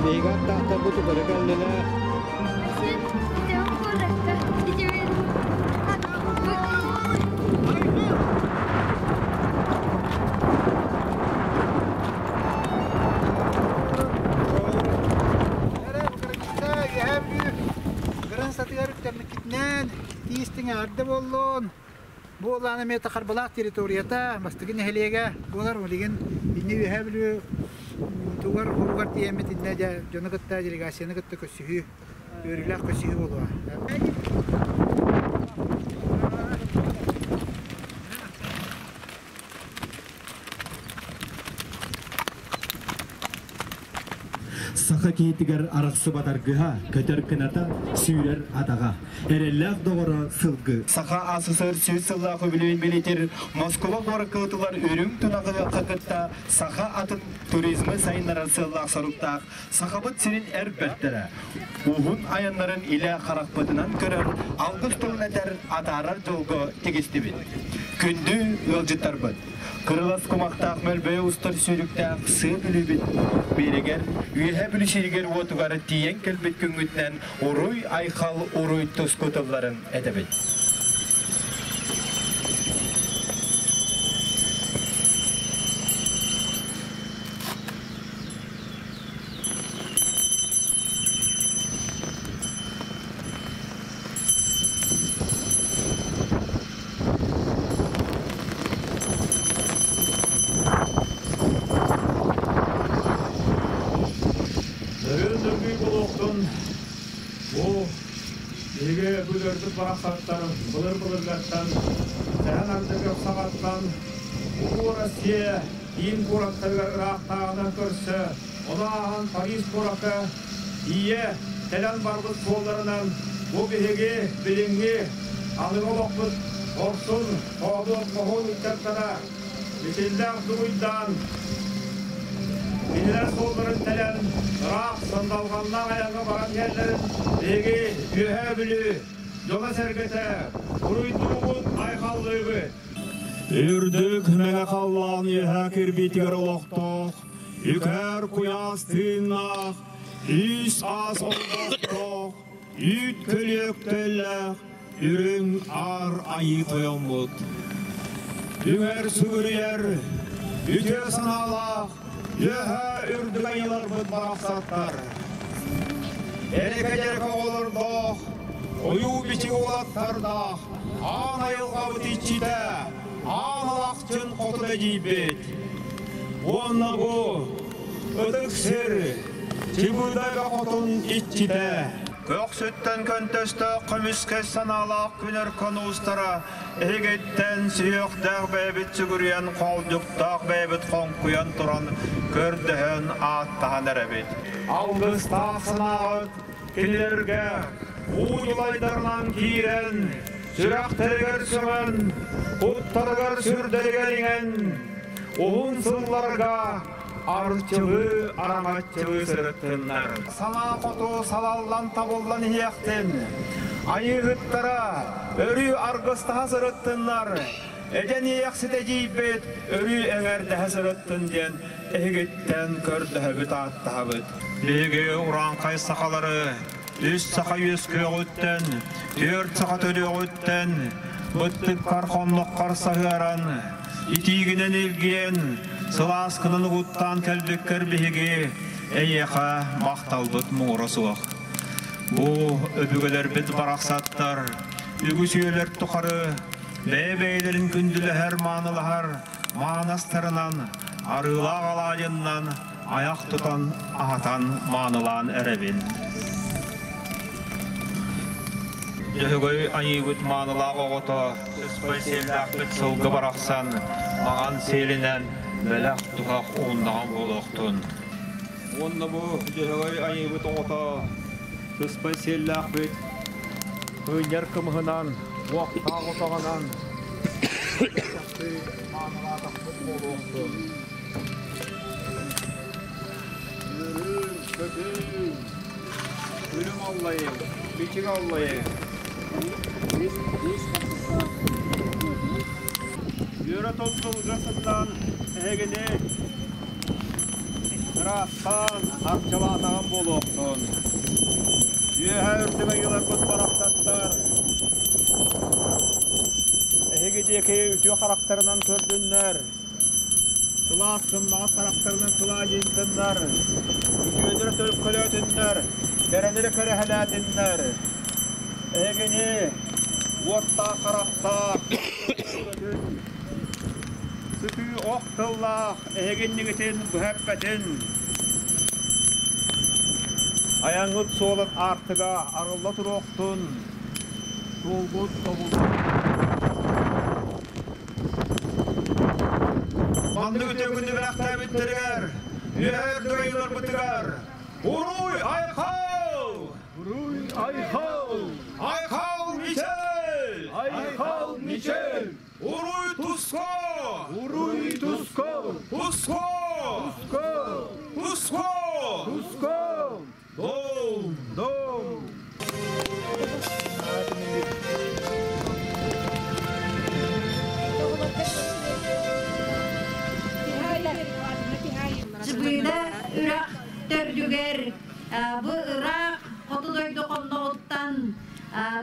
Биһиги аттаахтарбыт утары кэллилэр. Гран сатыгар үктэммиккитинэн тиистиҥ эҕэрдэ буоллун. Бу улаан эмиэ Харбалаах территорията, Бастакы нэһилиэгэ буолар. Билигин инни Үөһээ Бүлүү тугар хоругар тиийэммит иннэ дьэ дьону кытта делегацияны кытта көрсүһүү, үөрүүлээх көрсүһүү буолуо. Саха киһитигэр арахсыбат аргыһа, көтөр кыната, сүүрэр атаҕа. Эрэллээх доҕоро сылгы. Саха АССР сүүс сыллаах үбүлүөйүн бэлиэтир Москуба куоракка ыытыллар үрүҥ тунаҕы кытта саха атын туризмы сайыннарар сыаллаах соруктаах Сахабыт сирин эр бэртэрэ уһун айаннарын илэ харахпытынан көрөр, алгыс тылын этэр, атаарар дьолго тигистибит. Күндү ыалдьыттарбыт! Кырылас кумахтаах мөлбөйө устар сүүрүктээх сыа Бүлүүбүт биэрэгэр, Үөһээ Бүлүү сиригэр-уотугар тиийэн кэлбит күҥҥүтүнэн уруй-айхал, уруй-туску тылларын этэбит. Нөрүөн дөргүй буолуохтун бу биһиги бүлөрбүт барахсаттар былыр-былыргаттан сэһэн ардыгар саҕаттан Улуу Россия киин куораттарыгар ыраахтааҕынан көрсө, ону ааһан Париж куоракка тиийэ кэлэн барбыт суолларынан бу биһиги билиҥҥи аныгы олохпут хорсун, хоодуот хоһуун ыччаттара мичиллээх дугуйдаан кинилэр суолларын тэлэн ыраах сандалҕаннаах айаҥҥа баран иһэллэрин биһиги Үөһээ Бүлүү дьоно-сэргэтэ уруйдуубут, айхаллыыбыт. Үрдүк мэҥэ халлаан үөһэ кирбиитигэр олохтоох, үкэр куйаас тыыннаах, үс аас олбохтоох, үүт көлүөктөллөөх үрүҥ аар айыы тойоммут. Үҥэр сүгүрүйэр, үтүө санаалаах, үөһэ үрдүк айыыларбыт барахсаттар. Эрэкэ-дьэрэкэ оҕолордоох, ойуу-бичик уолаттардаах, аан айылҕабыт иччитэ, аан алахчын хотун эдьиийбит. Уонна бу ытык сир Чыбыыдага хотун иччитэ. Көхсүттэн көнтөстөөх көмүскэс санаалаах күн өркөн уустара эһигиттэн сүһүөхтээх бэйэбит сүгүрүйэн хоолдьуктаах бэйэбит хоҥкуйан туран көрдөһөн ааттаһан эрэбит. Алгыстаах санааҕыт кинилэргэ уу дьулайдарынан киирэн, сүрэхтэригэр сөҥөн, куттарыгар сүрдэригэр иҥэн, уһун сылларга арчылыы араҥаччылыы сырыттыннар. Санаа хоту салаллан табыллан иһиэхтин, айыыһыттара өрүү аргыстаһа сырыттыннар, эдьэн иэйэхсит эдьиийбит өрүү эҥэрдэһэ сырыттын диэн эһигиттэн көрдөһөбүт ааттаһабыт. Биһиги урааҥхай сахалары үс саха үөскүөҕүттэн, түөрт саха төрүөҕүттэн, быттыккар хонноххор саһыаран, итиигинэн илгийэн, сылааскынан угуттаан кэлбиккэр биһиги эйиэхэ махталбыт муҥура суох. Бу өбүгэлэрбит барахсаттар үгүс үйэлэр тухары бэйэ-бэйэлэрин күндүлэһэр, маанылаһар маанастарынан, арыылаах алаадьыннан айах тутан аһатан маанылаан эрэбин. Дьөһөгөй айыыбыт маанылаах оҕото сыспай сиэллээхпит сылгы барахсан маҥан сиэлинэн Бэлэх туһах ууннаҕа буолуохтун. Уонна бу Дьөһөгөй айыыбыт оҕото сыспай сиэллээхпит кыынньар кымыһынан, уохтаах отоҕунан маанылаатахпыт буолуохтун. Үөрүү, көтүү, күлүм аллайын, бичик аллайын. Үөрэ тылга сыллаан эһигини ыраастаан арчылаатаҕым буолуохтун. Үөһэ үрдүк айыыларбыт барахсаттар эһиги диэки үтүө харахтарынан көрдүннэр, сылаас сымнаҕас харахтарынан сылаанньыйдыннар, үтүөнү төлкөлөөтүннэр, кэрэнирэ кэрэһэлээтиннэр. Эһигини уоттаах харахтаах, сытыы ох тыллаах эһигиннигитин быһа эппэтин. Айаҥҥыт суолун аартыга арылла туруохтун, суолгут тобуллун. Маннык үтүө күнү бэлэхтээбиттэригэр, үөһээ дойдуларбытыгар Уруй Айхал! Уруй Айхал! Айхал Мичел! Айхал Мичел! Уруй Туско! Уруй Туско! Туско! Туско! Туско! Туско! Дом! Дом! Чыбыыда үрэх төрдүгэр бу ыраах хоту дойду хонноҕуттан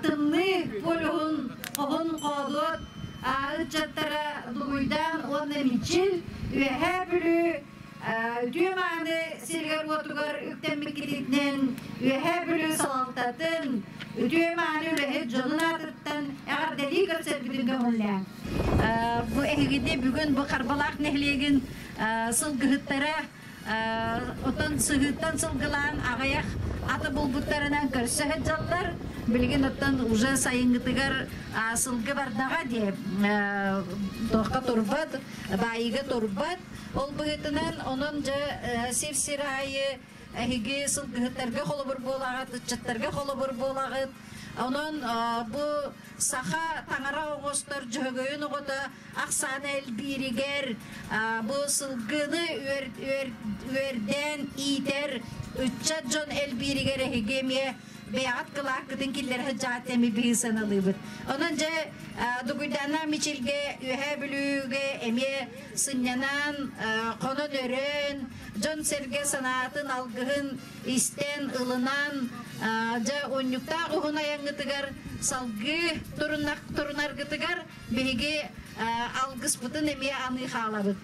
тымныы полюһун хоһун хоодуот ыччаттара Дугуйдаан уонна Мичил Үөһээ Бүлүү үтүө-мааны сиригэр-уотугар үктэммиккитинэн Үөһээ Бүлүү салалтатын үтүө-мааны үлэһит дьонун аатыттан эҕэрдэлии көрсөрбүтүн көҥүллээҥ. Бу эһигини бүгүн бу Харбалаах нэһилиэгин сылгыһыттара Оттон сыһыыттан сылгылаан аҕыйах аты булбуттарынан көрсө сылдьаллар. Билигин оттон уже сайыҥҥытыгар сылгы бардаҕа дии туохха турбат, баайыыга турбат. Ол быһыытынан онон дьэ сир-сир аайы эһиги сылгыһыттарга холобур буолаҕыт, ыччаттарга холобур буолаҕыт. Онон бу саха таҥара оҥостор дьөһөгөйүн оҕото ахсаана элбииригэр бу сылгыны үөрдээн иитэр ыччат дьон элбииригэр эһиги эмиэ бэйэҕит кылааккытын киллэрэ сылдьаҕыт эми биһи сыаналыыбыт. Онон дьэ Дугуйдаана Мичилгэ Үөһээ Бүлүүгэ эмиэ сынньанан, хонон-өрөөн, дьон-сэргэ санаатын, алгыһын истэн, ылынан, дьэ унньуктаах уһун айаҥҥытыгар салгыы турунаргытыгар биһиги алгыспытын эмиэ аныы хаалабыт.